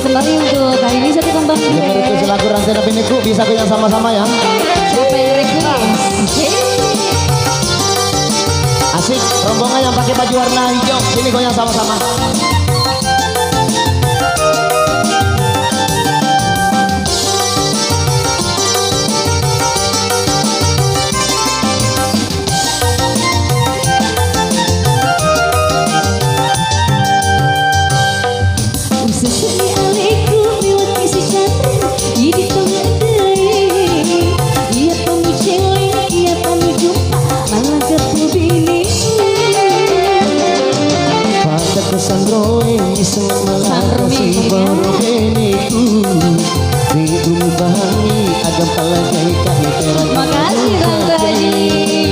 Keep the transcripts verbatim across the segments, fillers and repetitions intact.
Kembali untuk kali ini satu kembang. Yang request lagu Rante na Beneku, bisa goyang sama-sama ya. Siapa yang request? Oke. Asik, rombongan yang pakai baju warna hijau, sini goyang sama-sama. Usesse'i alekku mewakki sicanre, idi tongedde. Iya tong mucele, iya tong mujumpa, malangka pubini. Pada kesanroe, iseng malangka. Sanroe, sibaro beneku. Ri rumupahangngi aga palagai kami terang. Makasih, Tante Aji.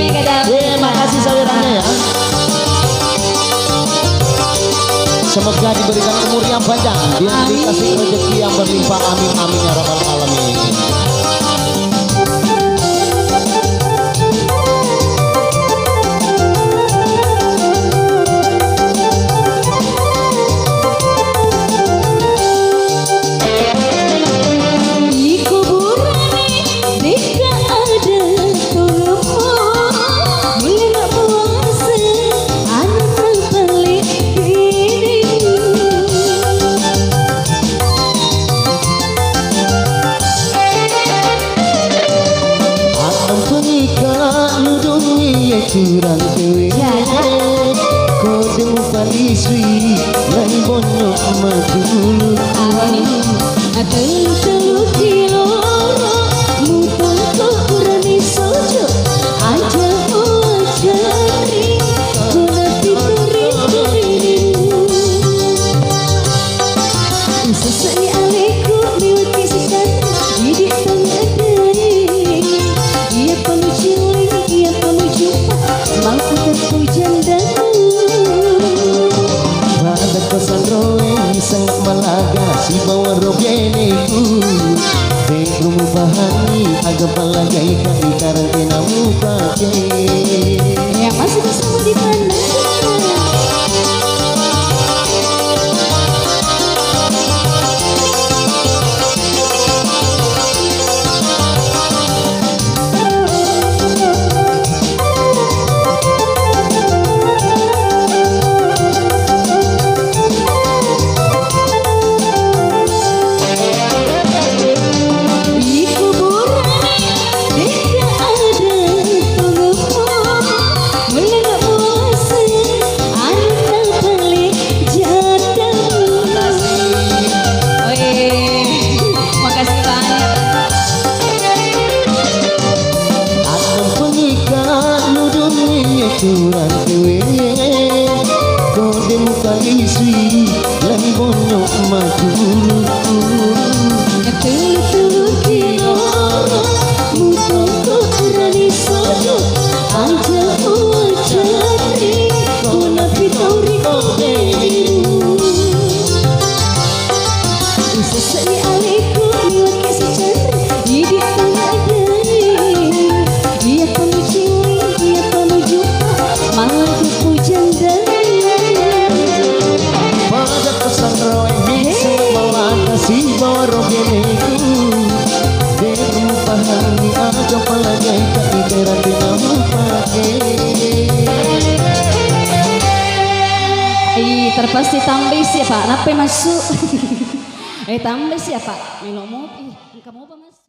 Mega dapat. Eh, makasih sawerannya ya. Semoga diberikan umur yang panjang, dikasih rezeki yang berlimpah. Amin, amin ya rabbal alamin. Iko burane deka ada tolongmu, mulle mabbuasa anakna palle bene. Addampengi kaludungi ye curang tewe. Kode mupalisui lai bonyo matulu. Apa ni? Telu-telu kiloro mutongko urani sojo. Aja uajari kuna pituri kurimu. Usesse'i alekku mewakki sicanre, idi tongedde. Iya pamucilling, iya pamujumpa, mangku teppu jandamu. Pada kesanroe, iseng malaga, sibawa robeneku. Te rumupahangngi aga palagai ka ikarang tena mupake. Ya, masih bersama di Tanah. Iko burane deka ada tolongmu, mulle mabbuasa anakna palle janda. Weh, makasih banyak. Addampengi kaludungi ye curang tewe. Kode mukalisui lai bonyo matulu. Tulu-tulu kiloro mutongko urani sojo. Aja uajari kuna pituri kodemu. Usesse'i alekku mewakki sicanre, idi tongedde. Iya pamucilling, iya pamujumpa, malangka pujang dan. Pada kesanroe, iseng malaga, sibawa robeneku. Te rumupahangngi aga palagai ka itera tena mupake. Ih, terpaksa tambai siapa? Nappai masuk? Eh, tambai siapa? Melo mopi. Engka mopa masuk.